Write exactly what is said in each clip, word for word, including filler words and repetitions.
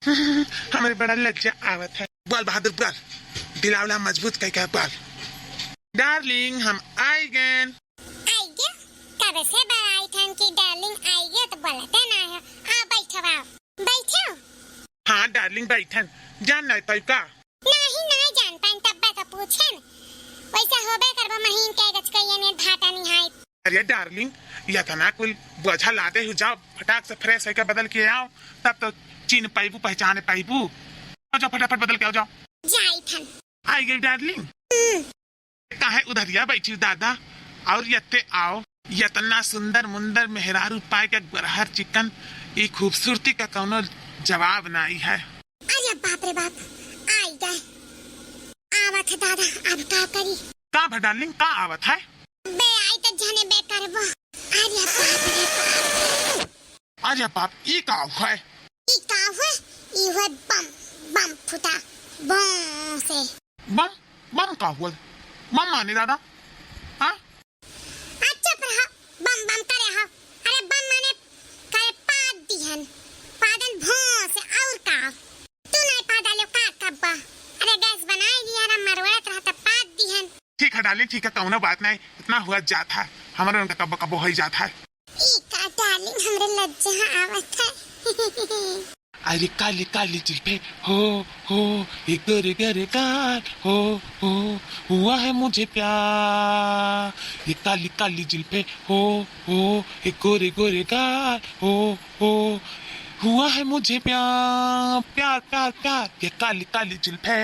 हमरे बड़ा लज्जा आवत है। बोल बहादुर, बोल, दिलावला मजबूत कइके बोल। Darling, हम आइ गएन। आइ गए? कब से बड़ाई थन कि darling आइ गए तो बोलते ना हो। आ बैठो, आओ। बैठो। हाँ darling, बैठन। जान नाहीं पाई का? नाहीं, नाहीं जान पाइन, तब्बे तो पूछेन। वैसे होबे करबो महीन के गचकैया नियन भाटा निहाई। अरे darling, यतना कुल बोझा लादे हु, जाओ फटाक से fresh होइके बदल के आओ, तब तो चिन्ह पाइबू, पहचाने पाइबू। आओ जाओ, फटाफट बदल के आओ जाओ। जाई थन। आइ गई darling। हम्म। काहे उधरिया बैठी दादा, और यत्ते आओ, यतना सुंदर मुंदर मेहरारू पाए के गोरहर चिकन, ई खूबसूरती का कौनो जवाब नाई है। अरे बाप रे बाप, आइ गए। आवत है दादा, अब का करी? का भा darling, का आवत है? बे आई तो झने बे करबो। अरे बाप रे बाप। अरे बाप, ई का हुआ है? ई का हुआ? ई हुआ बम, बम फूटा, बम से। बम? बम का हुआ? बम माने दादा? हाँ? आ, चुप रहो, बम बम करे हो। अरे बम माने करे पाद दिहन, पादन भों से, और का? तू नहीं पाद डालो का कब्बा? अरे गैस बनाए दिया रा, मरवड़त रहा तो पाद दिहन। ठीक है darling, ठीक है, कौनो बात नहीं, इतना हुआ जात है, हमारे उनका कब्बो कब्बो हो ही जात है। ई का darling, हमरे लज्जा आवत है। अरे काली काली जुल्फे हो, हो, ये गोरे गोरे गाल हो, हो, हुआ है मुझे प्यार। ये काली काली जुल्फे हो, हो, ये गोरे गोरे गाल हो, हो, हुआ है मुझे प्यार, प्यार, प्यार, प्यार, ये काली काली जुल्फे।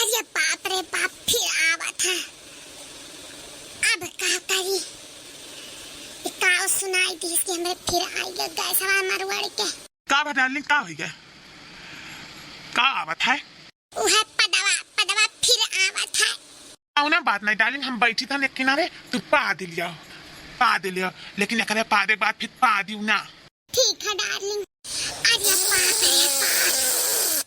अरे बाप रे बाप, फिर आवत है। अब का करी? ई काव सुनाई दिस कि हमरे फिर आई गए गैसवा मरवड़ के। का भा darling, का होइ गए? का आवत है? उहे पदवा, पदवा फिर आवत है। कौनो बात नहीं darling, हम बैठी थन एक किनारे, तू पाद लियो, पाद लियो, लेकिन एकरे पादे के बाद फिर पादियो ना। ठीक है darling। अरे बाप रे बाप।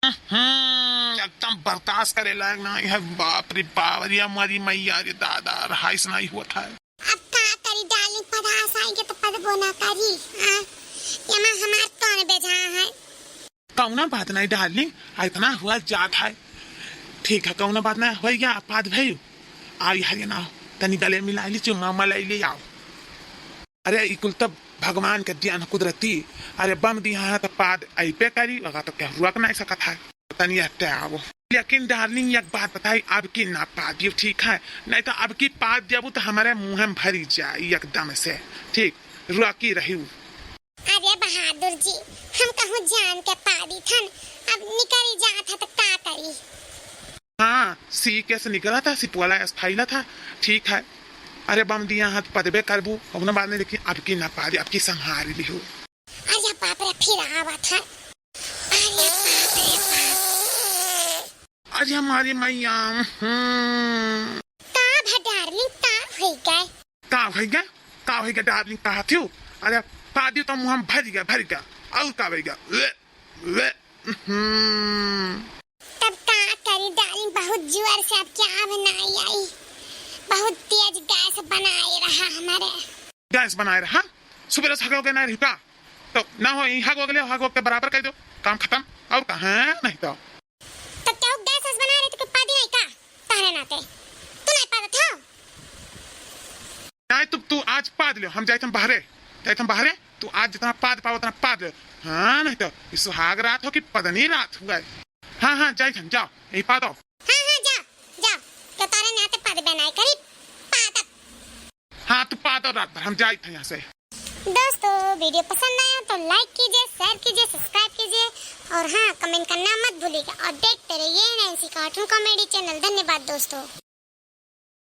हम्म, एकदम बर्दाश्त करे लायक नहीं है। बाप रे बाप, अरे हमारी मैया रे दादा, रहाइश नहीं होत है। अब का करी darling, पदास आएंगे तो पदबो ना करी। हाँ, एमा हमार कौन बेजा है? कौनो बात नहीं darling, आ इतना हुआ जात है। ठीक है, कौनो बात नहीं, होइगा, पाद भई। आई हरिया ना, तनी गले मिलाई ली, चुम्मा मलाई ले आओ। अरे ई कुल तब भगवान के दियान कुदरती। अरे बम दिहा है तो पाद अइबे करी, अगर तो केहू रोक नहीं सकत है। तनी हटे आवो। लेकिन darling एक बात बताई, अब की ना पादियो, ठीक है? नहीं तो अब की पाद देबू तो हमारे मुँह में भरी जाई एकदम से, ठीक? रोकी रही। अरे बहादुर जी, हम कहूँ जान के पादी थन, अब निकरी जात है तो का करी? हाँ, सी केस निकला था, सिपवाला एस फाइला था, ठीक है। अरे बम दिया हाथ पदबे करबू, कौनो बात नहीं, लेकिन अब की ना पारी, अब की संभारी लिहू। अरे बाप रे, फिर आवत है। अरे बाप रे बाप। अरे हमारी मैया, हम्म। का भा darling, का होई गए? का होई गए? का होई गए darling, का हाथियो? अरे पादी तो मुँह में भर गया, भर गया। और का होई गया? ले, ले, हम्म। तब का करी darling, बहुत जोर से अब क्या अब ना आई, बहुत तेज गैस बनाए रहा हमारे। गैस बनाए रहा? सुबह से हगो के ना रही का? तो ना हो, ई हगो के लिए हगो के बराबर कर दो, काम खत्म। और का है नहीं तो। तो क्या गैस बनाए रहे तो पादी नहीं का? तहरे नाते तू नहीं पादत हो? नहीं, तू, तू आज पाद लियो, हम जाइत हम बहरे, जाइत हम बहरे, तू आज जितना पाद पाओ उतना पाद लियो। हाँ, नहीं तो ई सुहाग रात हो कि पदनी रात हुआ है। हाँ, हाँ, जाइत हम, जाओ, यही पादो। हाँ, हाँ, जाओ, जाओ, तो तारे नाते पाद बनाए करी, पादत। हाँ, तू पादो रात भर, हम जाइत हैं यहाँ से। दोस्तों, video पसंद आया तो like कीजिए, share कीजिए, subscribe कीजिए और हाँ, comment करना मत भूलिएगा और देखते रहिए नैन्सी cartoon comedy channel। धन्यवाद दोस्तों।